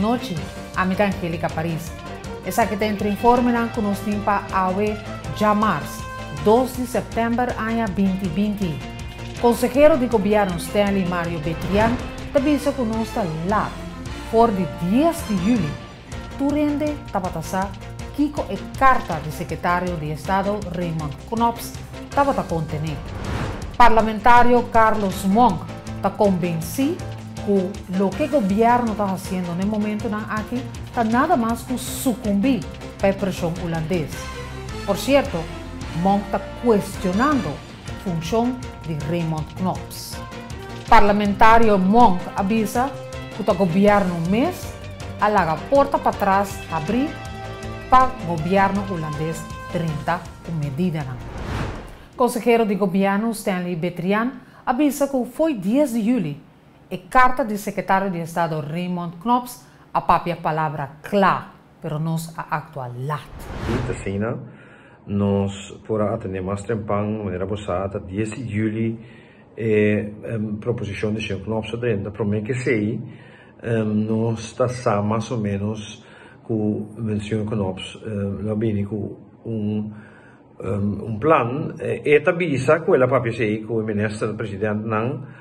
nochi. Ami ta Angelica Paris. Esaki ta entre informenan ku nos tin pa awe djamars, 2 di sèptèmber aña 2020. Konsehero di gobièrnu Stanley Mario Betrian ta bisa ku nos ta lat. For di 10 di yüli tur hende tabata sa kiko e karta di sekretario di estado Raymond Knops tabata kontené. Parlamentario Carlos Monk ta konbensí ku loke gobièrnu ta hasiendo n'e momentunan aki ta nada mas ku sukumbí pa e preshon hulandes. Por sierto, Monk ta kuestionando funshon di Raymond Knops. Parlamentario Monk a bisa ku ta gobièrnu mes a laga porta patras habrí pa gobièrnu hulandes drenta ku medidanan. Konsehero di gobièrnu Stanley Betrian a bisa ku fo'i 10 di yüli e karta di sekretario di estado Raymond Knops a papia palabra kla, pero nos a aktua lat. Asina nos por a atendé mas trempan, manera bo sa ta 10 di yüli e proposishon di señor Knops a drenta. Promé ku esei nos ta sa mas o ménos ku señor Knops lo a bini ku un plan. E ta bisa ku el a papia esei ku e minister presidentnan.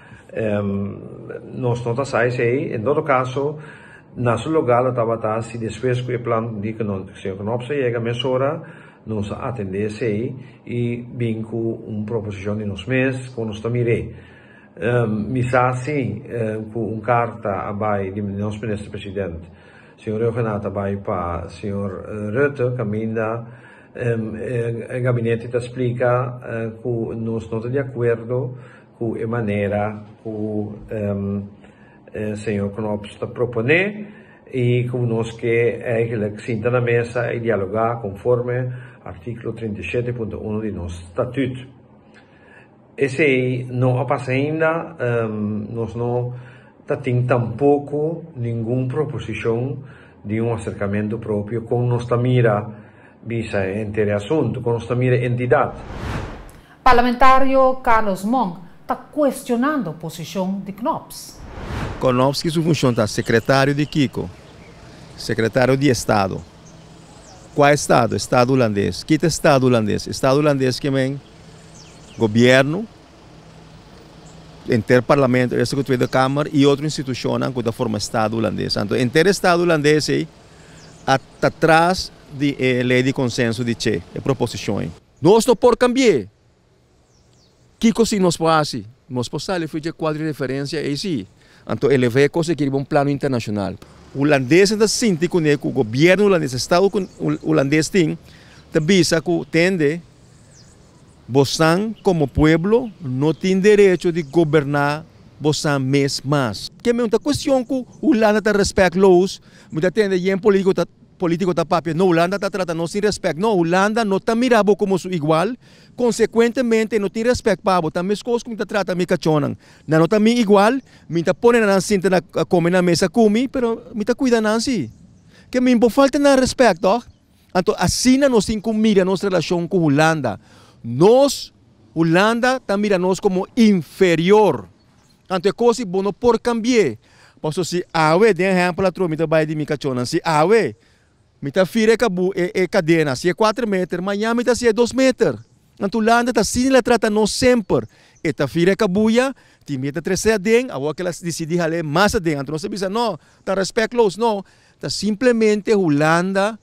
Nos no ta sa esei. En todo kaso, na su lugá lo tabata si despues ku e plan di señor Knops a yega mesora nos a atendé esei i bin ku un proposishon di nos mes kon nos ta mir'é. Mi sa si ku un karta a bai di nos minister president señor Rhuggenaath a bai pa señor Rutte kaminda e gabinete ta splika ku nos no ta di akuerdo ku e manera ku señor Knops ta proponé i ku nos ke eigenlijk sinta na mesa i dialogá konforme artíkulo 37.1 di nos statüt. Esei no a pasa ainda, nos no ta tin tampoko ningun proposishon di un aserkamentu propio kon nos ta mira bisa henter e asuntu, kon nos ta mira e entidat. Parlamentario Carlos Monk ta kuestionando posishon di Knops. Knops ki su funshon ta sekretario di kiko? Sekretario di estado. Kua estado? Estado hulandes. Ki ta estado hulandes? Estado hulandes ke men gobièrnu, henter parlamento, Eerste ku Tweede Kamer i otro institushonnan ku ta forma estado hulandes. Anto henter estado hulandes ei a ta tras di e lei di konsenso di Che, e proposishon ei. Nos no por kambi'é. Kiko si nos por hasi? Nos por sali for dje kuadro di referensia ei si. Anto elevá e kos aki riba un plano internashonal. Hulandesnan ta sinti kuné ku gobièrnu hulandes, estado ku hulandes tin, ta bisa ku tende bosnan komo pueblo no tin derecho di goberná bosnan mes mas. Ke men ta kuestion ku Hulanda ta respèktloos, mi ta tende yen polítiko ta Politico ta papia, no Hulanda ta trata nos sin respect, no Hulanda no ta mira bo como su igual, consecuentemente no tin respect pa bo, ta mescos cu mi ta trata mi cachonan, nan no ta mi igual, mi ta pone nan sinta na come na mesa cu mi, pero mi ta cuida nan si, ke mi bo falta nan respect toch? Anto asina nos tin cu mira nos relacion cu Hulanda, nos Hulanda ta mira nos como inferior. Anto e kos di bo no por kambi'é. Pasobra si awe, den ehèmpel atrobe mi ta bai di mi kachónan, si awe mi ta fira e kabu e e kadena si e kuater meter, mañan mi ta hasié dos meter. Anto Hulanda ta asina el a trata nos semper. E ta fira e kabuya, tin mi e ta tres'é aden, awor ke el a disidí hal'é mas aden. Anto nos ta bisa, no, ta respectloos. No, ta simplemente Hulanda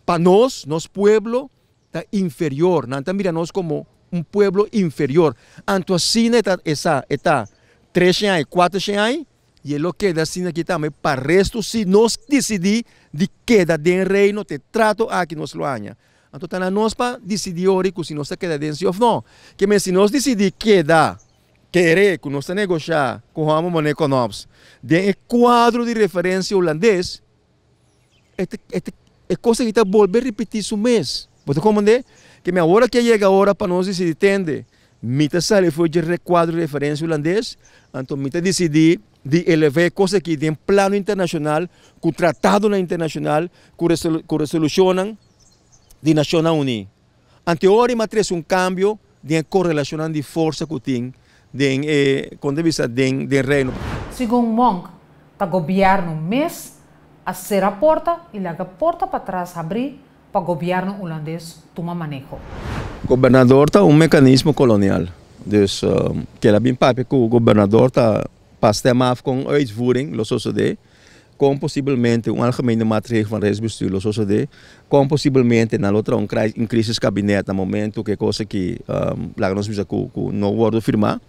pa nos, nos pueblo, ta inferior, nan ta mira nos komo un pueblo inferior. Anto asina e ta e sa e ta tres shen aña, kuater shen aña, i e lo keda asina aki tambe pa restu si nos disidí di keda den Reino te trato aki nos lo haña. Anto ta na nos pa disidí ora ku si nos ta keda den si òf no. Ke men si nos disidí keda kere ku nos ta negoshá ku hòmber Moné Konops den e kuadro di referensia hulandes, E ta, e ta, e kos aki ta bolbe ripití su mes. Bo ta komprendé? Ke mi awor aki a yega ora pa nos disidí, tende, mi ta sali for dje rekuadro di referensia hulandes, anto mi ta disidí di elevá e kos aki den plano internashonal, ku tratadonan internashonal, ku ku resolushonnan di Nashonnan Uní. Anto e ora ei mi a trese un kambio den e korelashonnan di forsa ku tin den e, kon ta bisa, den den Reino. Segun Monk, ta gobièrnu mes A sera porta i laga porta patras habrí pa gobièrnu hulandes tuma maneho. Gobernador ta un mekanismo kolonial. Dus kel a bin papia ku gobernador ta pa stem af kon uitvoering lo sosodé, kon posibelmente un algemene maatregel van rijksbestuur lo sosodé, kon posibelmente nan lo traha un un crisiskabinet na momento ku e kos aki laga nos bisa ku ku no wòrdu firmá.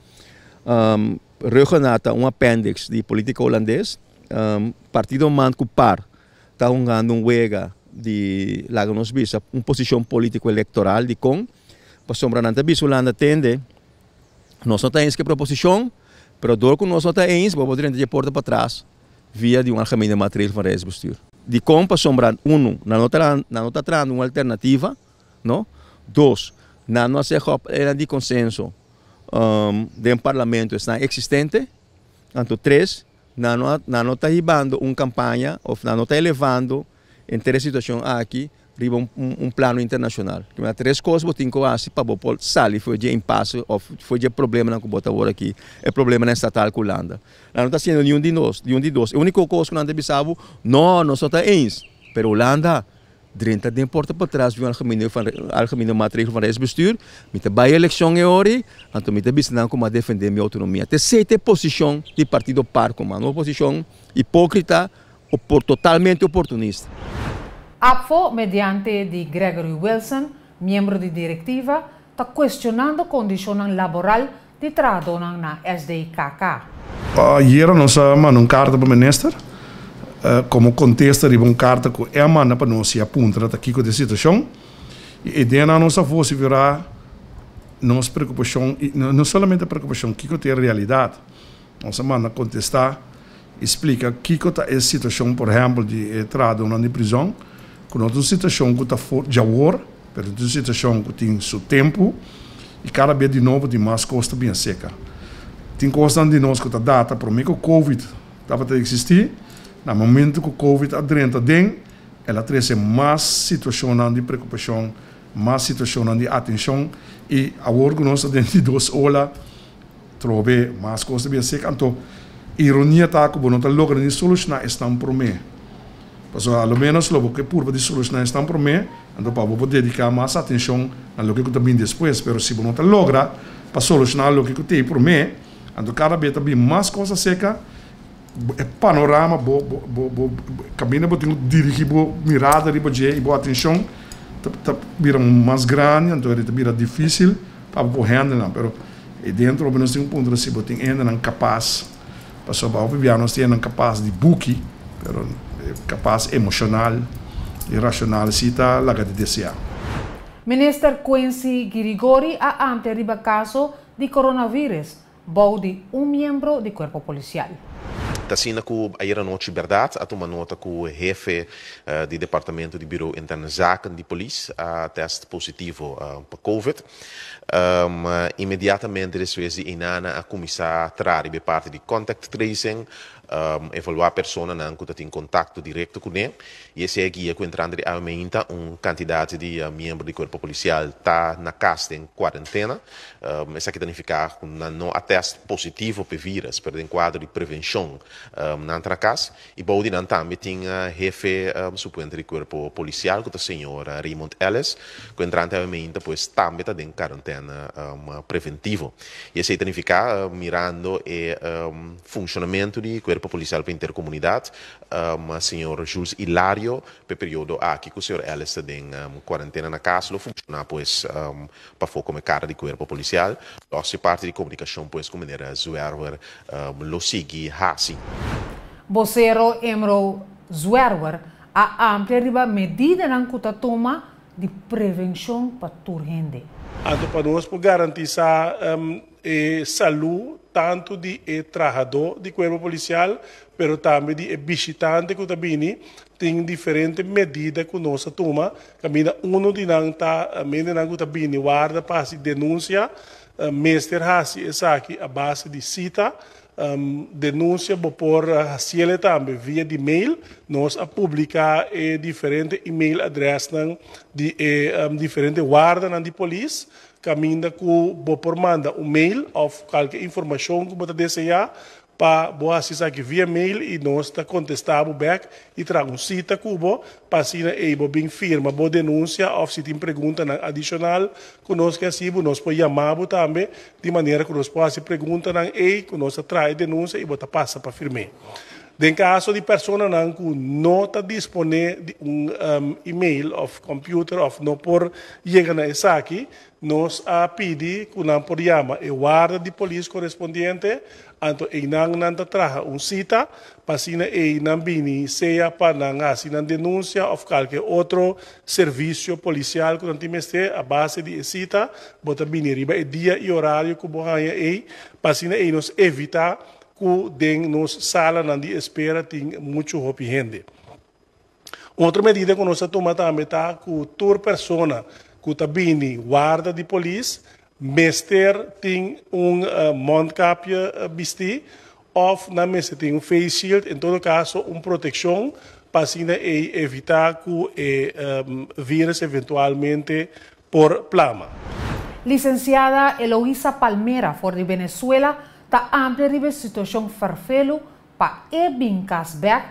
Rhuggenaath ta un appendix di politika hulandes. Partido man ku par ta hungando un wega di laga nos bisa un posishon politiko elektoral dikon pasobra nan ta bisa Hulanda tende nos no ta eens ku e proposishon pero dor ku nos no ta eens bo por drenta dje porta patras via di un algemene maatregel van rijksbestuur dikon pasobra unu nan no ta nan no ta trahando un alternativa no dos nan no a seg op e di konsenso den parlamento esnan eksistente. Anto tres, nan no a, nan no ta hibando un campaña of nan no ta elevando henter e situacion aki riba un, un plano internacional. Kima tres cos bo tin cu haci pa bo por sali for dje impasse of for dje problemanan cu bo ta awor aki, e problemanan estatal cu Hulanda. Nan no ta haciendo niun di nos, niun di dos. E unico cos cu nan ta bisa bo, no, nos no ta eens, pero Hulanda Drenta den porta patras di un algemene van algemene maatregel van rijksbestuur. Mi ta bai elekshon e ora ei, anto mi ta bisa nan ku mi a defendé mi outonomia. Ta esei ta e posishon di partido par ku man, un posishon hipókrita, opor totalmente oportunista. APFO, mediante di Gregory Wilson, miembro di direktiva, ta kuestionando kondishonnan laboral di trahadónan na SDKK. Ayera nos a manda un karta pa minister komo kontesta riba un karta ku e a manda pa nos i a puntra ta kiko ta e situashon. I e den nan nos a vosiferá nos preokupashon i no solamente preokupashon, kiko ta e realidat. Nos a manda kontestá i splika kiko ta e situashon por ehèmpel di e trahadónan di prizòn, ku no ta un situashon ku ta for djawor, pero ta un situashon ku tin su tempu i kada bes di nobo tin mas kos ta bin seka. Tin kosnan di nos ku ta data promé ku covid tabata eksistí, na momentu ku covid a drenta den, el a trese mas situashonnan di preokupashon, mas situashonnan di atenshon i awor ku nos ta den di dos ola, Trobe mas kos ta bin sek. Anto, ironia ta ku bo no ta logra ni solushoná esnan promé. Pasobra a lo ménos lo bo ke purba di solushoná esnan promé, anto pa bo por dediká mas atenshon na loke ku ta bin despues. Pero si bo no ta logra pa solushoná loke ku t'ei promé, anto kada bes ta bin mas kos aserka, e panorama, bo bo bo kaminda bo tin ku dirigí bo mirada riba dje i bo atenshon ta ta bira mas grandi, anto ta bira difísil pa bo por hèndel nan. Pero E dentro hopi nos tin un puntra si bo tin hendenan kapas, pasobra hopi bia nos tin hendenan kapas di buki, pero kapas emoshonal i rashonal si ta laga di deseá. Minister Quincy Girigori a amplia riba kaso di coronavirus bou di un miembro di cuerpo policial. Ta asina ku ayer anochi bèrdat a tuma nota ku hefe di departamento di Bureau Interne Zaken di polis a tèst positivo pa covid. Inmediatamente despues di einan a kuminsá traha riba e parti di contact tracing, evaluá personanan ku ta tin kontakto direkto kuné i esei a guia ku entrante di awe meinta un kantidat di miembro di kuerpo polisial ta na kas den kuarentena. Esaki ta nifiká ku nan no a tèst positivo p'e vírus, pero den kuadro di prevenshon nan ta na kas. I bou di nan tambe tin hefe supuente di kuerpo polisial ku ta señor Raymond Ellis, ku entrante awe meinta pues tambe ta den karantena preventivo. I esei ta nifiká mirando e funshonamentu di kuerpo polisial pa henter komunidat, señor Jules Hilario p'e periodo aki ku señor Ellis ta den kuarentena na kas lo funshoná pues pafó komo e kara di kuerpo polisial. Los e parti di komunikashon pues ku manera Zwerwer lo sigui hasi. Bosero Emro Zwerwer a amplia riba medidanan ku ta tuma di prevenshon pa tur hende. Anto pa nos por garantisá e salú tantu di e trahadó di kuerpo polisial pero tambe di e bishitante ku ta bini, tin diferente medida ku nos a tuma. Kaminda unu di nan ta mendenan ku ta bini warda pa hasi denunsia, mester hasi esaki a base di sita. Denunsia bo por hasiele tambe via di mail. Nos a publiká e diferente email adrèsnan di e diferente wardanan di polis. kaminda ku bo por manda un mail òf kualke informashon ku bo ta deseá pa bo hasi esaki via mail i nos ta kontestá bo bèk i traha un sita ku bo pa asina ei bo bin firma bo denunsia òf si tin preguntanan adishonal ku nos ke hasi bo nos por yama bo tambe di manera ku nos por hasi preguntanan ei ku nos ta traha e denunsia i bo ta pasa pa firm'é. Den kaso di personanan ku no ta disponé di un email òf kòmpiuter òf no por yega na esaki, nos a pidi ku nan por yama e warda di polis korespondiente, anto einan nan ta traha un sita pa asina ei nan bini sea pa nan hasi nan denunsia òf kalke otro servisio polisial ku nan tin mester. A base di e sita bo ta bini riba e dia i orario ku bo haña ei pa asina ei nos evitá ku den nos salanan di espera tin muchu hopi hende. Un otro medida ku nos a tuma tambe ta ku tur persona ku ta bini warda di polis mester tin un mondkapje bistí òf nan mester tin un face shield, en todo kaso un protekshon pa asina ei evitá ku e vírus eventualmente por plama. Lisensiada Eloisa Palmera for di Venezuela ta amplia riba e situashon ferfelu pa e bin kas bèk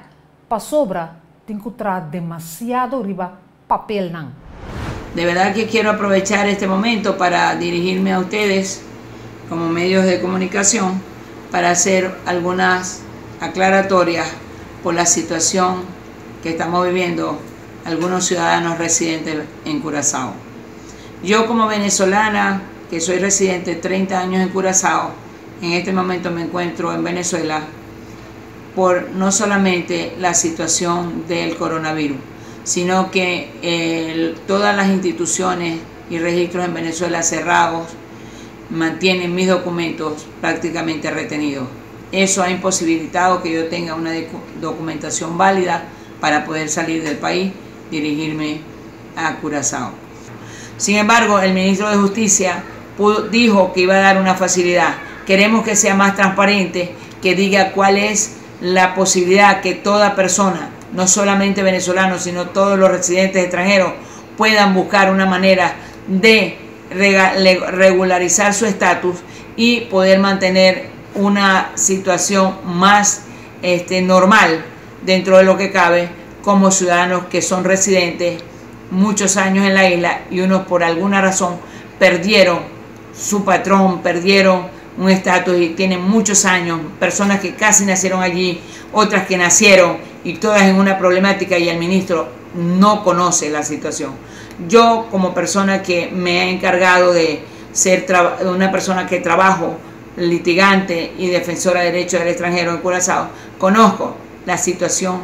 pasobra tin ku traha demasiado riba papelnan. De verdad que quiero aprovechar este momento para dirigirme a ustedes como medios de comunicación para hacer algunas aclaratorias por la situación que estamos viviendo algunos ciudadanos residentes en Curazao. Yo como venezolana, que soy residente 30 años en Curazao, en este momento me encuentro en Venezuela por no solamente la situación del coronavirus, sino que todas las instituciones y registros en Venezuela cerrados mantienen mis documentos prácticamente retenidos. Eso ha imposibilitado que yo tenga una documentación válida para poder salir del país, dirigirme a Curazao. Sin embargo, el ministro de Justicia dijo que iba a dar una facilidad. Queremos que sea más transparente, que diga cuál es la posibilidad que toda persona, no solamente venezolanos, sino todos los residentes extranjeros, puedan buscar una manera de regularizar su estatus y poder mantener una situación más normal dentro de lo que cabe como ciudadanos que son residentes muchos años en la isla y unos por alguna razón perdieron su patrón, perdieron un estatus y tienen muchos años, personas que casi nacieron allí, otras que nacieron y todas en una problemática y el ministro no conoce la situación. Yo como persona que me he encargado de ser una persona que trabajo litigante y defensora de derechos del extranjero en Curazao, conozco la situación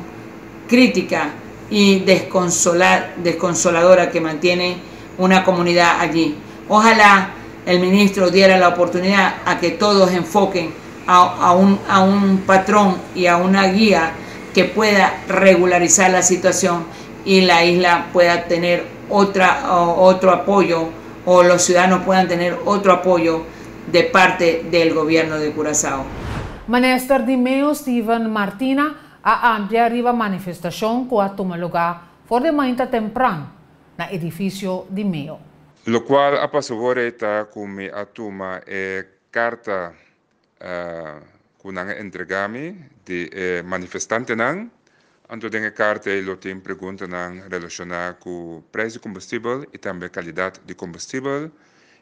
crítica y desconsoladora que mantiene una comunidad allí. Ojalá el ministro diera la oportunidad a que todos enfoquen a un patrón y a una guía que pueda regularizar la situación y la isla pueda tener otro apoyo, o los ciudadanos puedan tener otro apoyo de parte del gobierno de Curazao. Minister di Medio Steven Martina a amplia riba manifestashon ku a tuma lugá for di mainta tempran na edifisio di MEO. Lokual a pasa awor ta ku mi a tuma e karta ku nan a entregá mi di e manifestantenan. Anto den e karta ei lo tin preguntanan relashoná ku preis di kombustibel i tambe kalidat di kombustibel.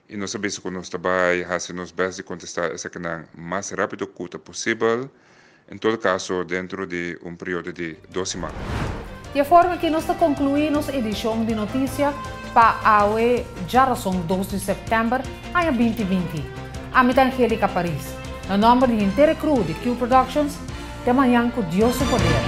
I nos a bisa ku nos ta bai hasi nos bèst di kontestá esakinan mas rápido ku ta posibel, en todo kaso dentro di un periodo di dos siman. Di e forma aki nos ta konkluí nos edishon di notisia pa awe djarason dos di sèptèmber aña 2020. Ami ta Angelica Paris. Na nòmber di henter e crew di Q Productions, te mañan ku Dios su poder.